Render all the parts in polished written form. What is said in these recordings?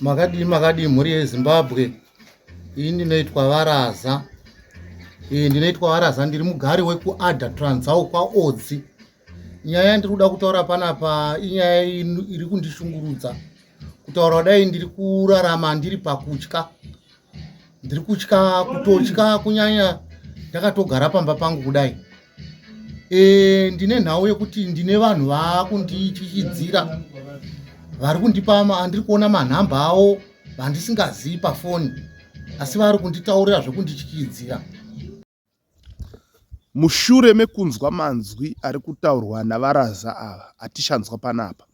Makadii makadii mhuri yeZimbabwe. Ini ndinoitwa Varaza. Iyi ndinoitwa Varaza ndiri mugari wekuAdda Transau kwaOdzi. Nyaya yandiri kuda kutaura panapa inyaya iri kundishungurudza. Kutaura kudai ndiri kurarama ndiri pakutya. Ndiri kutya kutotya kunyanya ndakatogara pamba pangu kudai. E, ndine nhau yekuti ndine vanhu vakundityityidzira vari kundipa andiri kuona manhamba avo vandisingazii pafoni asi vari kunditaurira zvekundityidzira. Mushure mekunzwa manzwi ari kutaurwa naVaRaza ava atichanzwa panapa,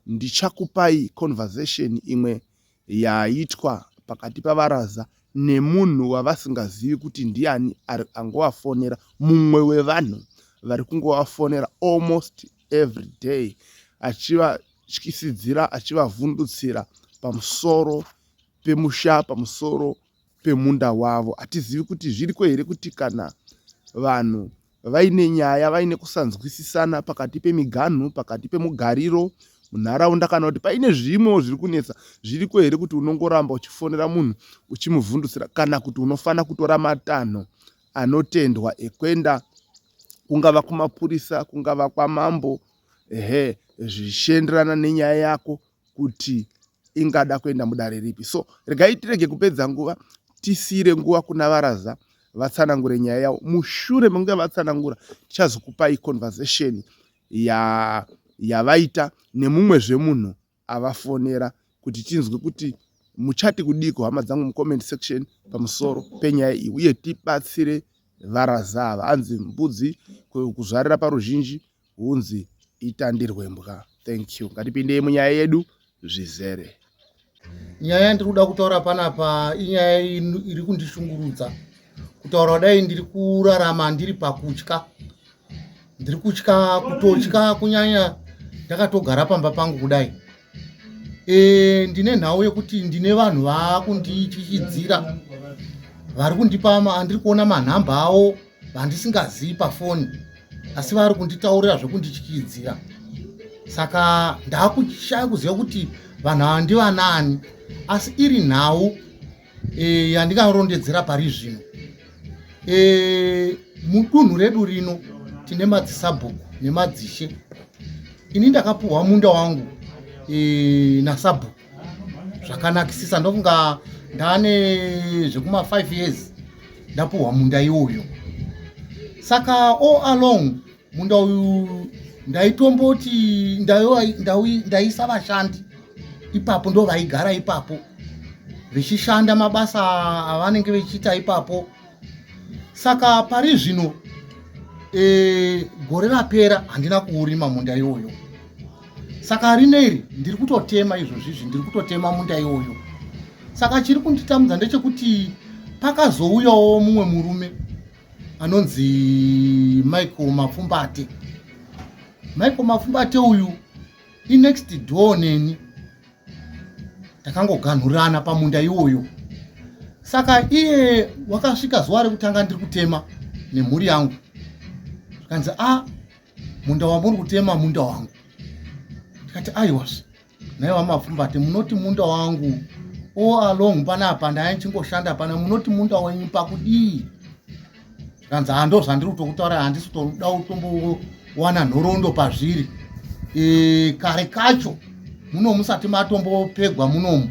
ndichakupai conversation imwe yaitwa pakati paVaRaza nemunhu wavasingazivi kuti ndiani ari angovafonera, mumwe wevanhu vari kungovafonera almost every day achivatyisidzira achivavhundutsira pamusoro pemusha, pamusoro pemunda wavo. Hatizivi kuti zviriko here kuti kana vanhu vaine nyaya, vaine kusanzwisisana pakati pemiganhu, pakati pemugariro munharaunda, kana kuti paine zvimwewo zviri kunetsa, zviriko here kuti unongoramba uchifonera munhu uchimuvhundutsira, kana kuti unofanira kutora matanho anotendwa ekuenda kungava kumapurisa, kungava kwamambo, ehe, zvichienderana nenyaya yako kuti ingada kuenda mudare ripi. So regai tirege kupedza nguva, tisiire nguva kuna VaRaza vatsanangure nyaya yavo. Mushure mekunge vatsanangura, tichazokupai conversation ya yavaita nemumwezve munhu avafonera kuti tinzwe kuti muchati kudiko hama dzangu mucomment section pamusoro penyaya iyi, uye tibatsire VaRaza ava. Hanzi mbudzi kuzvarira paruzhinji hunzi itandirwe mbwa. Thank you. Ngatipindei munyaya yedu zvizere. Nyaya yandiri kuda kutaura panapa inyaya iri kundishungurudza. Kutaura kudai ndiri kurarama ndiri pakutya. Ndiri kutya kutotya kunyanya ndakatogara pamba pangu kudai. E, ndine nhau yekuti ndine vanhu vakundityityidzira vari kundipa andiri kuona manhamba avo vandisingazii pafoni asi vari kunditaurira zvekundityidzira saka ndakushaya kuziva kuti vanhu ava ndivanaani asi iri nhau e, yandingarondedzera pari zvino e, mudunhu redu rino tine madzisabhuku nemadzishe ini ndakapuhwa munda wangu e, nasabhuku zvakanakisisa ndokunga ndane zvekuma 5 years ndapuhwa munda iwoyo saka all along munda uyu ndaitomboti ndaisa vashandi ipapo ndo vaigara ipapo vechishanda mabasa avanenge vechiita ipapo saka pari zvino e, gore rapera handina kuurima munda iwoyo saka rine iri ndiri kutotema izvozvizvi ndiri kutotema munda iwoyo saka chiri kunditambudza ndechekuti pakazouyawo mumwe murume anonzi Michael Mapfumbate. Michael Mapfumbate uyu inext door neni, takangoganhurana pamunda iwoyo. Saka iye wakasvika zuva rekutanga ndiri kutema nemhuri yangu, zvikanzi a ah, munda wamuri kutema munda wangu. Ndikati aiwazve Nhai vaMapfumbate munoti munda wangu all along panapa ndaya ndichingoshanda pana munoti munda wenyu pakudii? Zvikanzi haa ndo zvandiri kutokutaura handisi kutoda kutombowana nhoroondo pazviri. E, kare kacho muno musati matombopegwa munomu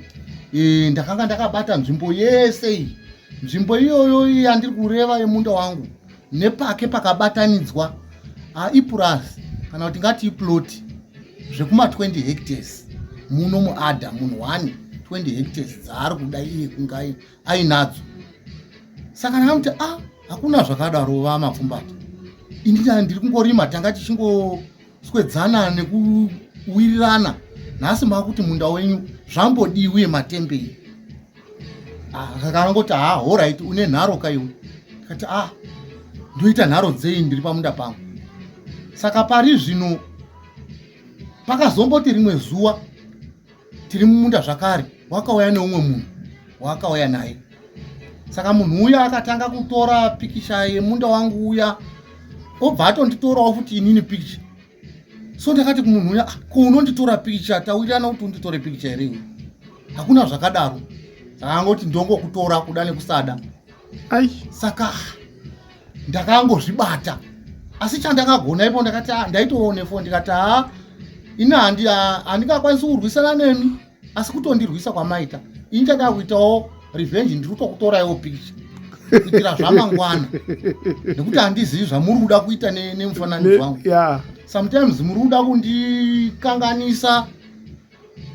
e, ndakanga ndakabata nzvimbo yese iyi nzvimbo iyoyo yandiri kureva yemunda wangu nepake pakabatanidzwa ipurazi kana kuti ngati iploti zvekuma 20 hectares muno muadha munhu 1 20 hectares dzaari kuda iye kunga ainadzo saka ndakamuti a ah, hakuna zvakadaro vamapfumbata ini ndiri kungorima tanga tichingoswedzana nekuwirirana nhasi makuti munda wenyu zvambodii uye matembei ah, akangoti ha horit une nharo ka iwe ndikati a ah, ndoita nharo dzei ndiri pamunda pangu saka pari zvino pakazomboti rimwe zuva tiri mumunda zvakare wakauya neumwe munhu waakauya naye saka munhu uya akatanga kutora pikicha yemunda wangu uya obva atonditorawo futi inini pikicha so ndakati kumunhu uya ah, ko unonditora pikicha tawirirana kuti unditore pikicha here iwe Hakuna zvakadaro. Saka angoti ndongokutora kuda nekusada. Ai. Saka ndakangozvibata. Asi chandakagona ipo ndakati ah, ndaitoone foni ndikati haa ini handingakwanisi kurwisana nemi asi kutondirwisa kwamaita ini chandava kuitawo revenge ndiri kutokutoraiwo picture kuitira zvamangwana nekuti handizivi zvamuri kuda kuita nemufananidzo wangu yeah. Sometimes muri kuda kundikanganisa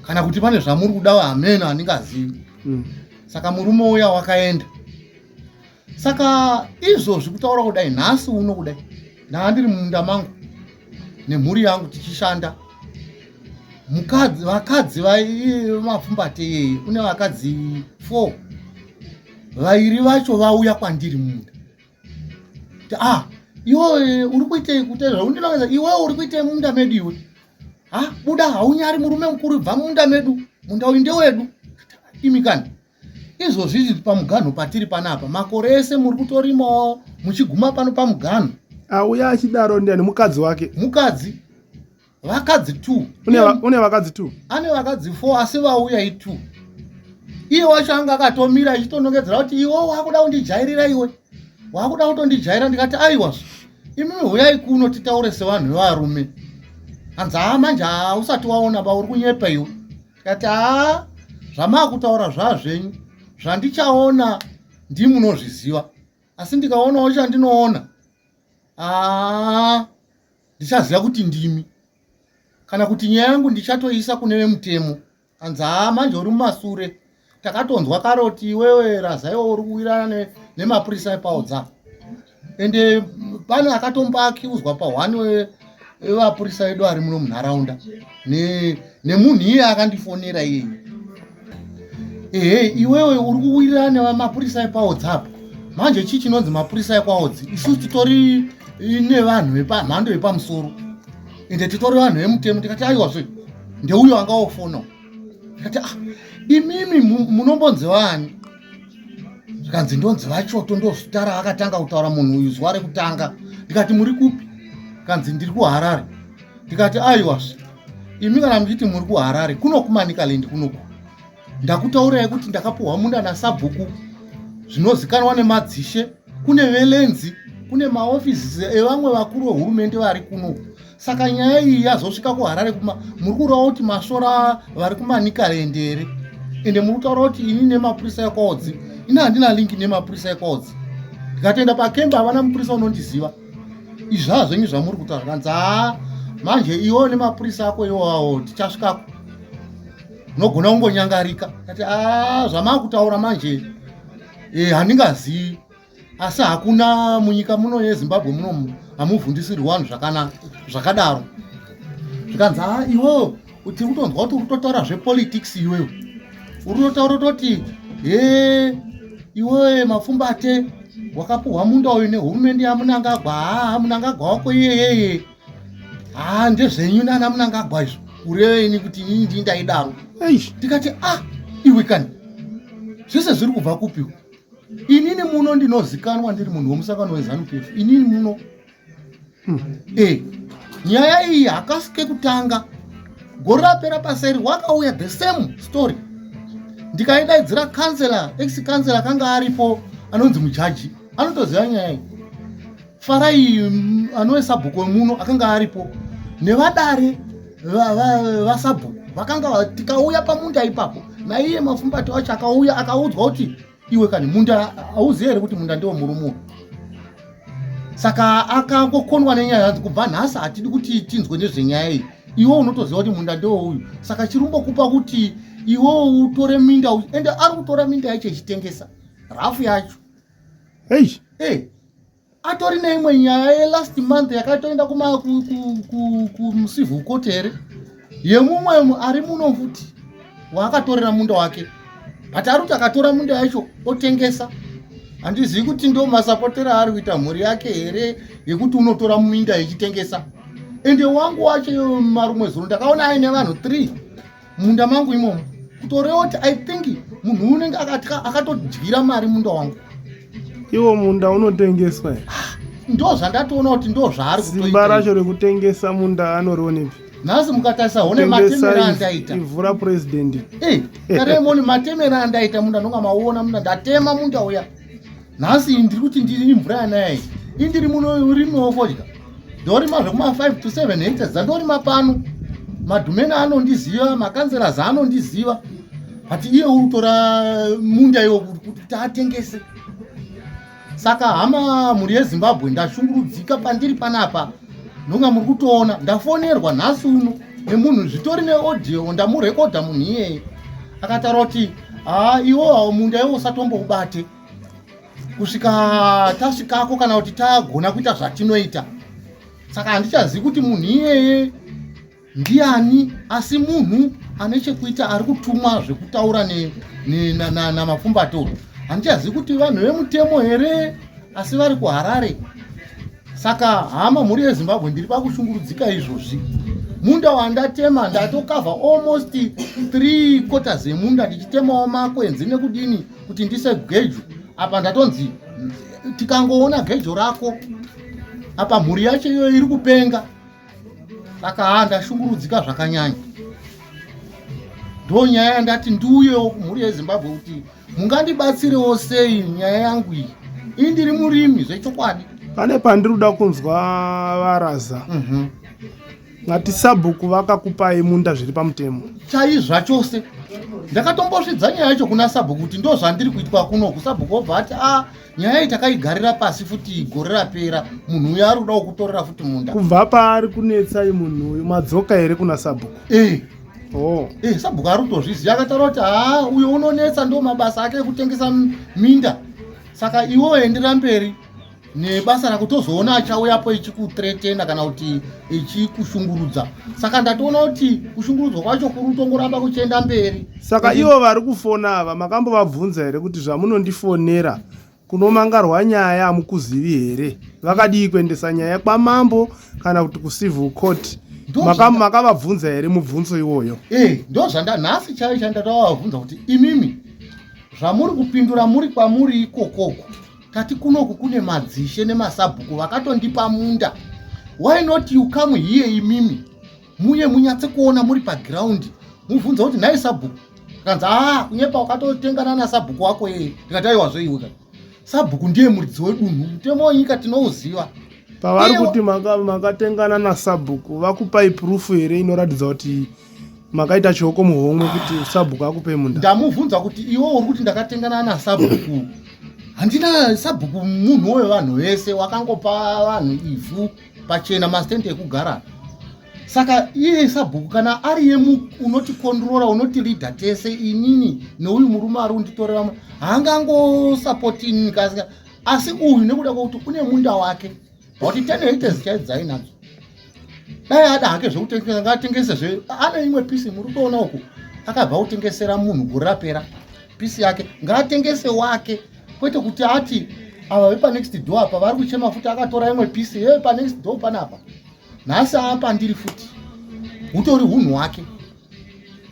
kana kuti pane zvamuri kuda hameno handingazivi. Saka murume uya wakaenda. Saka izvozvi kutaura kudai nhasi uno kudai ndanga ndiri mumunda mangu nemhuri yangu tichishanda. Mukadzi, vakadzi vemapfumbate iyeye kune vakadzi 4 vairi vacho vauya kwandiri mumunda. Ah, iwe uri kuitei kuita zvaundinongedza iwe uri kuitei mumunda medu iwe? Ha, buda haunyari murume mukuru bva mumunda medu, munda uyu ndewedu. Imi kani izvozvi izvi pamuganho patiri panapa makore ese muri kutorimawo muchiguma pano pamuganho. Auya achidaro ndiani? Mukadzi wake? Mukadzi. Vakadzi 2. Une vakadzi 2? Ane vakadzi 4 asi vauya i 2. Iye wacho anga akatomira achitonongedzera kuti iwe wakuda kundijairira iwe. Wakuda kutondijaira ndikati aiwa. Imimi huyai kuno titaure sevanhu vevarume. Hanzi haa manje hausati waona ba uri kunyepa iwe. Ndikati haa zvamakutaura zvazvenyu zvandichaona ndimunozviziva asi ndikaonawo chandinoona haa ndichaziva kuti ndimi kana kuti nyaya yangu ndichatoisa kune vemutemo. Hanzi haa manje uri mumasure takatonzwa karoti iwewe Razaiwo uri kuwirana nemapurisa epaodza ende pane akatomboakiuzwa pahwani wevapurisa edu ari muno munharaunda nemunhu iye akandifonera iyeye. Ehe iwewe uri kuwirirana nevamapurisa epaodza apo manje chii chinonzi mapurisa ekwaodzi isusu titori nevanhu vepamhando yepamusoro ende titori vanhu vemutemo. Tikati aiwa zve ndeuyo anga ofona. Ndikati ah imimi munombonzi vani? Zvikanzi ndonzi vaChoto, ndozita raakatanga kutaura munhu uyu zuva rekutanga. Ndikati muri kupi? Kanzi ndiri kuHarare. Ndikati aiwa imi kana muchiti muri kuHarare kuno kuManicaland kunoku ndakutaurirai kuti ndakapuhwa munda nasabhuku zvinozikanwa nemadzishe, kune velenzi, kune maofisi evamwe vakuru vehurumende vari kuno. Saka nyaya iyi yazosvika kuHarare kuma muri kureva kuti masvora vari kuManicaland here? Ende muri kutaura kuti ini nemapurisa ekwaodzi, ini handina linki nemapurisa ekwaodzi. Ndikatoenda pakemba havana mupurisa unondiziva. Izvi zvazvenyu zvamuri kutaura. Zvikanzi haa manje iwo nemapurisa ako iwawo tichasvikako unogona kungonyangarika. Kati aa zvamakutaura manje handingazivi asi hakuna munyika muno yeZimbabwe muno hamuvhundisirwi vanhu zvakadaro. Zvikanzi haa iwewe tiri kutonzwa kuti uri kutotaura zvepolitics iwewe uri kutotaura kutoti he iwewe Mapfumbate wakapuhwa munda uyu nehurumende yaMunangagwa. Haa Munangagwa wako iyeyeye haa ndezvenyu nana Munangagwa izvo ureveini kuti inini ndii ndaidaro. Ndikati ah iwe kani zvese zviri kubva kupiwo inini muno ndinozikanwa ndiri munhu wemusangano weZANU PF inini muno. Nyaya iyi hakasi kekutanga. Gore rapera paseri wakauya the same story. Ndikaidaidzira councillor, ex councillor kanga aripo anonzi Mujaji anotoziva nyaya iyi. Farai anove sabhuku wemuno akanga aripo nevadare vasabhuku vakanga tikauya pamunda ipapo naiye Mapfumbati wacho akauya akaudzwa kuti iwe kani munda hauzivi here kuti munda ndewe murume uyu. Saka akangokonwa nenyaya yanzi kubva nhasi hatidi kuti tinzwe nezvenyaya iyi, iwe unotoziva kuti munda ndewe uyu. Saka chirumbokupa kuti iwe utore minda uyu, ende ari kutora minda yacho echitengesa rafu yacho. Hey. Hey. Atori neimwe nyaya yelast month yakatoenda kumucivil court here yemumwe ari muno futi waakatorera munda wake, but ari kuti akatora munda yacho otengesa. Handizivi kuti ndo masapotera aari kuita mhuri yake here yekuti unotora minda yechitengesa. Ende wangu wacho marumwe zuro ndakaona aine vanhu 3 munda mangu imomo, kutorewa kuti I think munhu unenge akatodyira mari munda wangu. Iwo munda unotengeswa here? Ndo zvandatoona kuti ndo zvaari kutoita. Simba racho rekutengesa munda anorionepi? Nhasi mukatarisa hone matemero andaita. Ivhu rapresident. Eh, tarai muone matemero andaita munda ndonga mauona munda ndatema munda uya. Nhasi ndiri kuti ndiri imvura yanaya iyi. Indiri muno urimiwo fodya. Ndorima zvekuma 5 to 7 hectares dzandorima pano. Madhumeni anondiziva, makanzerazi anondiziva. But iye uri kutora munda iwo kuti atengese. Saka hama mhuri yeZimbabwe ndashungurudzika pandiri panapa. Ndonga muri kutoona ndafonerwa nhasi uno nemunhu zvitori neaudio ndamurekodha munhu iyeye. Akataura kuti haa iwo munda iwo usatomboubate kusvika tasvikako kana kuti tagona kuita zvatinoita. Saka handichazivi kuti munhu iyeye ndiani asi munhu ane chekuita ari kutumwa zvekutaura namapfumbato handichazivi kuti vanhu vemutemo here asi vari kuharare saka hama mhuri yezimbabwe ndiri pakushungurudzika izvozvi munda wandatema ndatokavha almost 3 quarters yemunda ndichitemawo makwenzi nekudini kuti ndise gejo apa ndatonzi tikangoona gejo rako apa mhuri yacho iyoyo iri kupenga saka haa ndashungurudzika zvakanyanya ndo nyaya yandati ndiuyewo kumhuri yezimbabwe kuti mungandibatsirewo sei nyaya yangu iyi ini ndiri murimi zvechokwadi pane pandiri kuda kunzwa varaza Ngati sabhuku vakakupai munda zviri pamutemo. Chai zvachose. Ndakatombosvidza nyaya yacho kuna sabhuku kuti ndo zvandiri kuitwa kuno sabhuku obva ati a ah, nyaya iyi takaigarira pasi futi gore rapera munhu uyo ari kuda kukutorera futi munda. Kubva paari kunetsai munhu uyu madzoka here kuna sabhuku? Eh. Oh. Eh, sabhuku ari kutozviziva akataura kuti haa uyo unonetsa ndo mabasa ake ekutengesa minda. Saka iwe endera mberi nebasa rako tozoona achauyapo ichikutretena kana kuti ichikushungurudza saka ndatoona kuti kushungurudzwa kwacho kuri kutongoramba kuchienda mberi saka ivo vari kufona ava makambovabvunza here kuti zvamunondifonera kunomangarwa nyaya hamukuzivi here vakadii kuendesa nyaya kwamambo kana kuti kucivil court makavabvunza here mubvunzo iwoyo e ndo zvandanhasi chaiyo chandatovabvunza kuti imimi zvamuri kupindura muri kwamuri ikokoko Tati kunoku kune madzishe nemasabhuku vakatondipa munda. Why not you come here imimi muye munyatse kuona muri paground mubvunza kuti nhai sabhuku kanzi aa ah, kunyepa wakatotengana nasabhuku wako yeye ndikati aiwa zveiwe ka sabhuku ndiye muridzi wedunhu mutemo wenyika tinouziva pavari kuti makatengana nasabhuku vakupai proof here inoratidza kuti makaita chioko muhomwe kuti sabhuku akupe munda ndamubvunza kuti iwe uri kuti ndakatengana nasabhuku handina sabhuku munhu wevanhu vese wakangopa vanhu ivhu pachena masitendi ekugara saka iye sabhuku kana ari ye unotikondrora unotilidha tese inini neuyu murume ari kunditorera haangangosapoti inini kasi asi uyu nekuda kwekuti une munda wake but 10 hectares chaidzo dzainadzo dai ada hake zvekutengesa ngaatengese zve ane imwe pisi muri kutoona uku akabva kutengesera munhu gore rapera pisi yake ngaatengese wake kwete kuti ati ava vepanext door apa vari kuchema futi akatora imwe pisi ye panext door panapa nhasi apa ndiri futi hutori hunhu hwake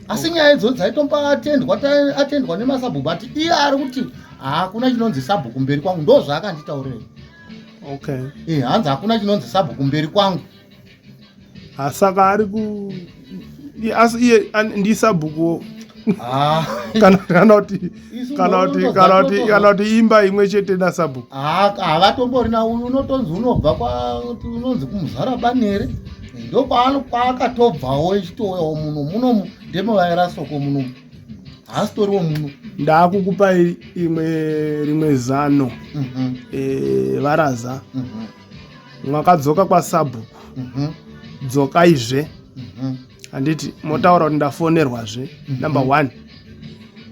asi nyaya idzo dzaitomba atendwa atendwa nemasabhuku but iye ari kuti hakuna chinonzi sabhuku mberi kwangu ndo zvaakanditaurira okay eh hanzi hakuna chinonzi sabhuku mberi kwangu saka ari ku asi iye ndisabhuku ah. kana kana kuti kana kuti kana kuti kana kuti imba imwe chete nasabhuku havatomborina uyu unotonzi unobva kwa unonzi kumuzara banere ndokwaakatobvawo echitouyawo muno muno ndemuvaira soko muno haasitoriwo muno ndakukupai imwe rimwe zano mm -hmm. e, varaza mm -hmm. mwakadzoka kwasabhuku mm -hmm. dzokaizve handiti mm -hmm. motaura kuti ndafonerwazve mm -hmm. number one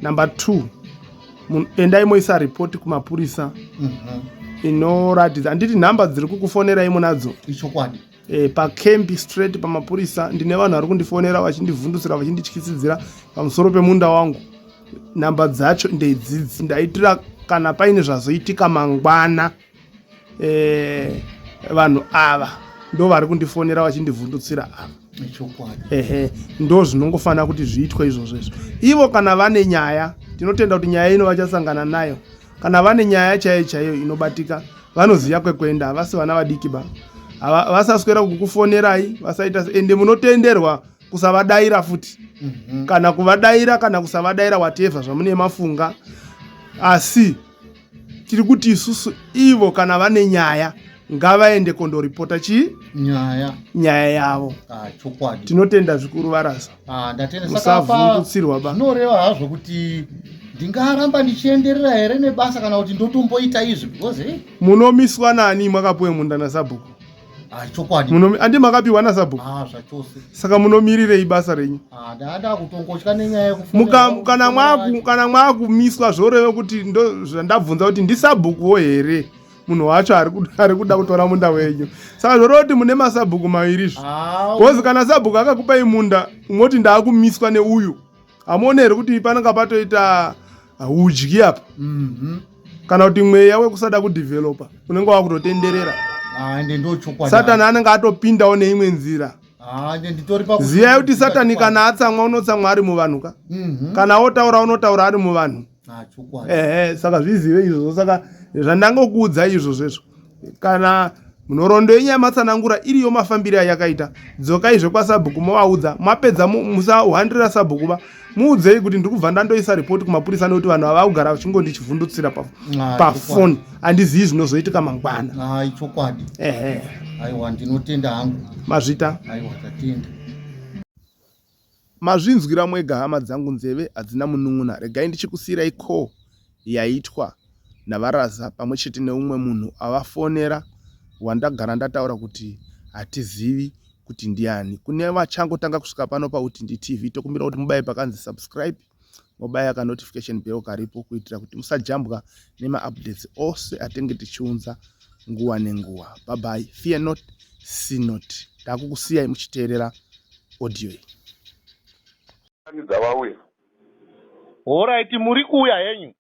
number two endai moisa ripoti kumapurisa mm -hmm. inoratidza handiti nhamba dziri kukufonerai munadzo ichokwadi e, pacamp straight pamapurisa ndine vanhu vari kundifonera vachindivhundusira vachindityisidzira pamusoro pemunda wangu nhamba dzacho ndeidzidzi ndaitira kana paine zvazoitika mangwana e, vanhu ava ndo vari kundifonera vachindivhundutsira ava ehe ndo zvinongofanira kuti zviitwe izvozvo izvo ivo kana vane nyaya tinotenda kuti nyaya ino vachasangana nayo kana vane nyaya chaiyo chaiyo inobatika vanoziva kwekuenda havasi vana vadiki ba Vasaswera kukufonerai, vasaita ende munotenderwa kusavadaira futi. Kana kuvadaira kana kusavadaira, whatever zvamune mafunga, asi tiri kuti isusu ivo kana vane nyaya ngavaende kondoripota chii? Nyaya. Nyaya yavo. Ah, chokwadi. Tinotenda zvikuru, Varasa. Ah, ndatenda. Saka pa Musavhundutsirwa ba. Zvinoreva hazvo kuti ndingaramba ndichienderera here nebasa kana kuti ndotomboita izvi, because hey, Munomiswa nani makapiwe munda nasabhuku? Ah, chokwadi. Andi makapiwa nasabhuku? Ah, zvachose. Saka munomirirei basa renyu? Ah, ndaada kutongotya nenyaya yekufonerwa. Kana mwakumiswa, zvoreve kuti ndo zvandabvunza kuti ndisabhukuwo here munhu wacho ari kuda kutora munda wenyu. Saka zvoreva kuti mune masabhuku maviri izvi. Ah, because kana sabhuku akakupai munda, umoti ndaakumiswa neuyu, hamuone here kuti pananga patoita udyi apa? Kana kuti mweya wekusada kudhivhelopa unenge wakutotenderera. Ah, ende ndo chokwadi. Satani anenge atopindawo neimwe nzira. Ah, ende nditori pa Ziyai kuti Satani kana atsamwa, unotsamwa ari muvanhu ka. Kana otaura, unotaura ari muvanhu. Ah, chokwadi. Ehe, saka zvizive izvozvo. Saka zvandangokuudza izvozvo izvo, kana nhoroondo yenyu yamatsanangura iriyo mafambiro ayakaita, dzokaizve kwasabhuku movaudza. Mapedza, musahwandira sabhuku ba, muudzei kuti ndiri kubva ndandoisa ripoti kumapurisa nekuti vanhu ava kugara vachingondichivhundutsira Ah, pafoni, handizivi zvinozoitika mangwana. Ah, chokwadi. Ehe. Aiwa, ndinotenda hangu. Mazvita. Aiwa, tatenda. Mazvinzwira mwega, hama dzangu, nzeve hadzina munun'una. Regai ndichikusiyirai call yaitwa naVaraza pamwe chete neumwe munhu avafonera wandagara ndataura kuti hatizivi kuti ndiani. Kune vachangotanga kusvika pano paUtindi TV, tokumbira kuti mubaye pakanzi subscribe, mobaya kanotification bell karipo kuitira kuti musajambwa nemaupdates ose atenge tichiunza nguva nenguva. Bye bye, fear not, see not. Ndakukusiyai muchiteerera audio iyi. Dzavauya. Alright, muri kuuya henyu.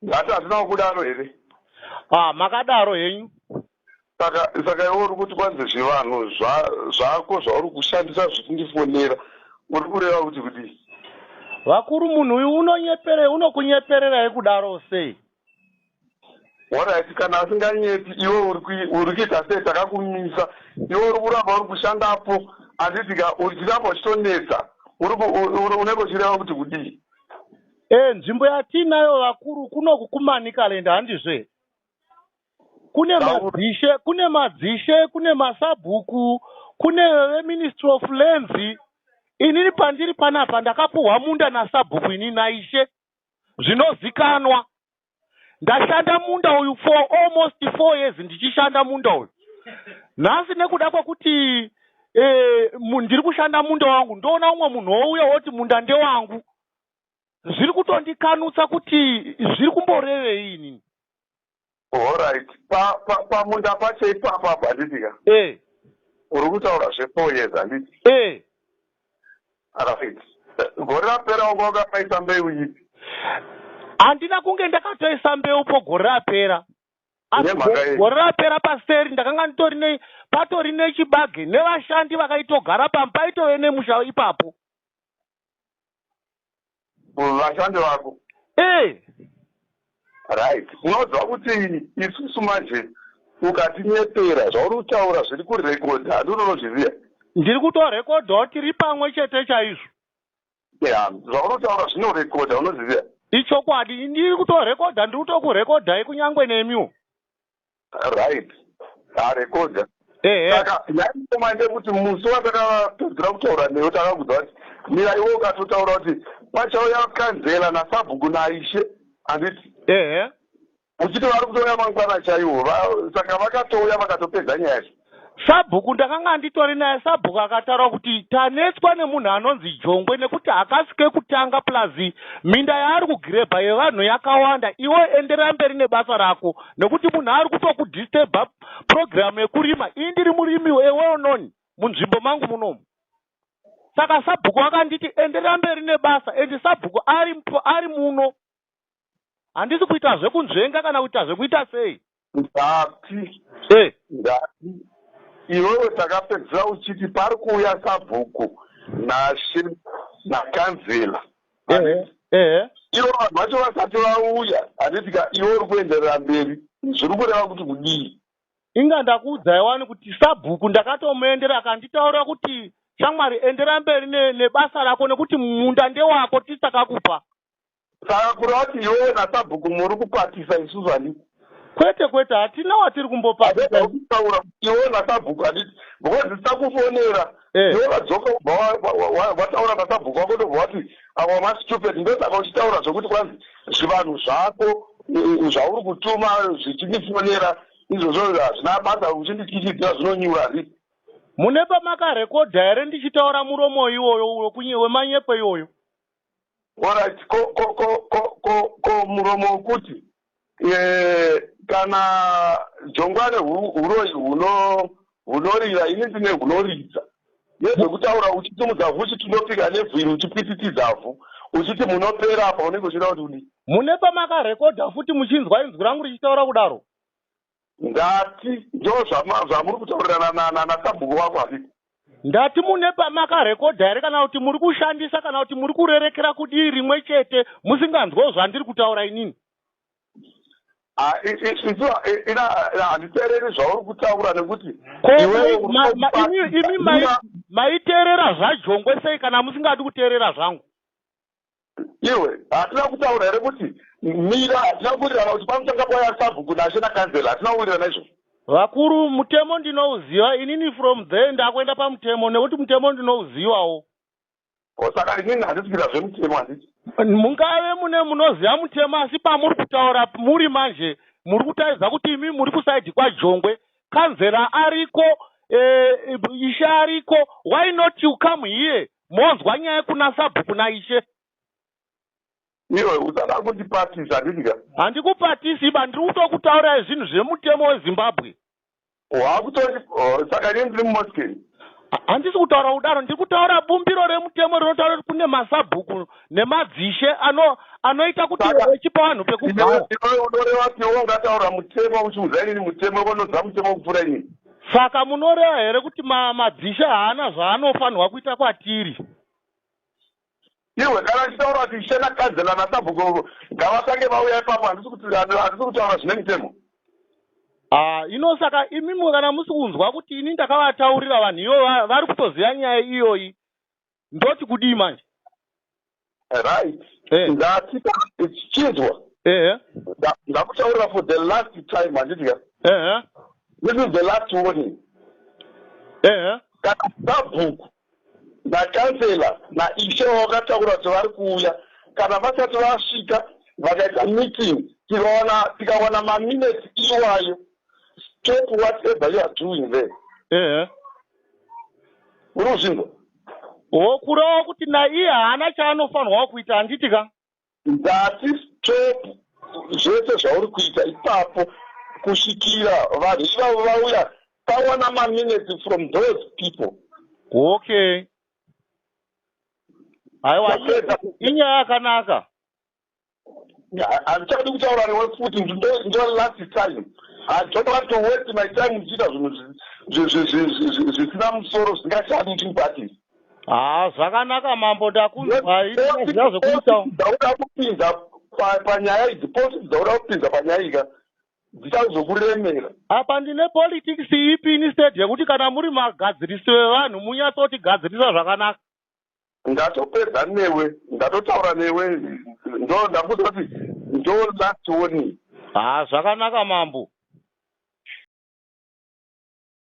Ngati hatina kudaro here? Ah, makadaro henyu. Saka iwe uri kuti kwanzi zvivanhu zvako zvauri kushandisa zvichindifonera, uri kureva kuti kudii? Vakuru, munhu uyu unonyepere, unokunyepererai kudaro sei? Alright, kana asinganyepi, iwe uri kuita sei? Takakumisa, iwe uri kuramba uri kushandapo, handiti ka? Uchiramba uchitonetsa, unenge uchireva kuti kudii? E, nzvimbo yatinayo, vakuru, kunoku kuManicaland, handizve? Kune madzishe, kune madzishe, kune masabhuku, kune veMinistry of Lands. Inini pandiri panapa ndakapuhwa munda nasabhuku, inini naishe, zvinozikanwa. Ndashanda munda uyu for almost 4 years, ndichishanda munda uyu. Nhasi nekuda kwekuti ndiri kushanda munda wangu, ndoona umwe munhu wouya woti munda ndewangu. Zviri kutondikanutsa kuti zviri kumborevei inini. Alright, pamunda pacho ipapo apo, handiti ka? E. Uri kutaura zve4 years, handiti? E. Right, gore rapera wanga wakapaisa mbeu ipi? Handina kunge ndakatoisa mbeu po gore rapera, asi Nemhaka yei? Gore rapera paseri ndakanga nditori ne patori nechibage nevashandi vakaitogara pamba, paitove nemusha ipapo. Vashandi vako? E. Right, unoziva kuti isusu manje ukatinyepera, zvauri kutaura zviri kurekodha, handi unonozviziva? Ndiri kutorekodhawo, tiri pamwe chete chaizvo. Ya, zvauri kutaura zvinorekodha, unoziviya? Ichokwadi, ndiri kutorekodha, ndiri kutokurekodhai kunyange nemiwo. Right, arekodha. Ehe. Saka yaingoma ndekuti musi watakapedzera kutaura newe, takakudza kuti mira, iwe ukatotaura kuti pachauya kanzela nasabhuku naishe, handiti? Ehe. Uchiti vari kutouya mangwana chaiwo, saka vakatouya vakatopedza nyaya yacho. Sabhuku ndakanga nditori naye. Sabhuku akataura kuti tanetswa nemunhu anonzi Jongwe nekuti hakasi kekutanga, plus minda yaari kugirebha yevanhu yakawanda. Iwe enderera mberi nebasa rako nekuti munhu ari kutokudisturba purogiramu yekurima. Ii, ndiri murimi well known munzvimbo mangu munomu. Saka sabhuku akanditi enderera mberi nebasa, and sabhuku ari muno. Handisi kuita zvekunzvenga kana kuita zvekuita sei. Ndati e. Ndati iwewe takapedzera uchiti pari kuuya sabhuku nashe nakanzela. Ehe ehe. Ivo vanhu vacho vasati vauya, handiti ka? Iwe uri kuenderera mberi, zviri kureva kuti kudii? Inga ndakuudzai wani kuti sabhuku ndakatomuendera, akanditaura kuti, "Shamwari, endera mberi nebasa rako nekuti munda ndewako, tisakakupa." Saka kureva kuti iwewe nasabhuku muri kupatisa isusu, handiti? Kwete, kwete, hatina watiri kumbopatisa. Kutaura iwewe nasabhuku, handiti? Because tisakufonera, iwe vadzoka ubva wataura nasabhuku wako, ndobva wati ava mastupid. Ndosaka uchitaura zvokuti kwanzi zvivanhu zvako zvauri kutuma zvichindifonera izvozvo hazvina basa, uchindityisidzira zvinonyura, handiti? Mune pamakarekodha here ndichitaura muromo iwoyo wemanyepo iwoyo? Alright, ko muromo wekuti kana jongwane huroyi hunorira, ini ndine hunoridza nezvekutaura uchisimudza vhu, uchinopika nevhiri, uchipwititidza vhu, uchiti munopera apa, unenge uchida kuti udii? Mune pamakarekodha futi muchinzwa inzwi rangu richitaura kudaro? Ndati ndo zvamuri kutaurirana nasabhuku wako, handiti? Ndati mune pamakarekodha here, kana kuti muri kushandisa, kana kuti muri kurerekera kudii rimwe chete musinganzwawo zvandiri kutaura inini? Isu handiteereri zvauri kutaura nekuti Imi maiteerera zvaJongwe sei kana musingadi kuteerera zvangu? Iwe, hatina kutaura here kuti mira? Hatina kuwirirana kuti panotanga pauya sabhuku nashe nakanzela? Hatina kuwirirana izvozvo? Vakuru, mutemo ndinouziva inini. From there ndakuenda pamutemo nekuti mutemo ndinouzivawo. Saka inini handisi kuita zvemutemo, handiti? Mungave mune munoziva mutemo, asi pamuri kutaura muri manje muri kutaridza kuti imi muri kuside kwaJongwe. Kanzera ariko, ishe ariko. Why not you come here monzwa nyaya kuna sabhuku naishe? Iwe usada kundipatisa, handitika? Handikupatisi iba, ndiri kutokutaurirai zvinhu zvemutemo weZimbabwe. Wakutori, saka inini ndiri mumosken? Handisi kutaura kudaro. Ndiri kutaura bumbiro remutemo rinotaura kuti kune masabhuku nemadzishe anoita kuti vechipa vanhu pekugara. Iwe unoreva kuti iwe ungataura mutemo uchiudza inini mutemo, unoziva mutemo kupfuura inini? Saka munoreva here kuti madzishe haana zvaanofanirwa kuita kwatiri? Iwe, kana ndichitaura kuti ishe nakanzela nasabhuku ngavatange vauya ipapo, handisi kutaura zvine mitemo. Ah, ino saka imimi kana musi kunzwa kuti ini ndakavataurira vanhu ivo vari kutoziva nyaya iyoyi, ndoti kudii manje? Right, ndati chinzwa. Ehe. Ndakutaurira for the last time, handitika? Ehe. This is the last warning. Ehe. Kana sabhuku nakansela naishe vavakataura kuti vari kuuya, kana vasati vasvika vakaita meeting, tikawana maminutes iwayo, stop whatever you are doing there. Ehe. Uri kuzvinzwa? Wokureva kuti naiye haana chaanofanirwa kuita, handiti ka? Ndati stop zvese zvauri kuita ipapo kusvikira vanhu ivavo vauya, tawana maminutes from those people. Okay, aiwa. Ndapedza. Inyaya yakanaka. Handichadi kutaura newe futi. Ndo last time. I don't want to waste my time ndichiita zvinhu zvisina musoro, zvisingashandi, uchindibatisa. Ha, zvakanaka mambo, ndakunzwa. Inoziva zvekuita. Dzauda kupinza panyaya idzi, politics dzauda kupinza panyaya ika dzichazokuremera. Apa ndine politics ipi, instead yekuti kana muri magadzirisi vevanhu munyatsotigadzirisa zvakanaka? Ndatopedza newe, ndatotaura newe. Ndo ndakuti kuti ndo last warning. Ha, zvakanaka mambo.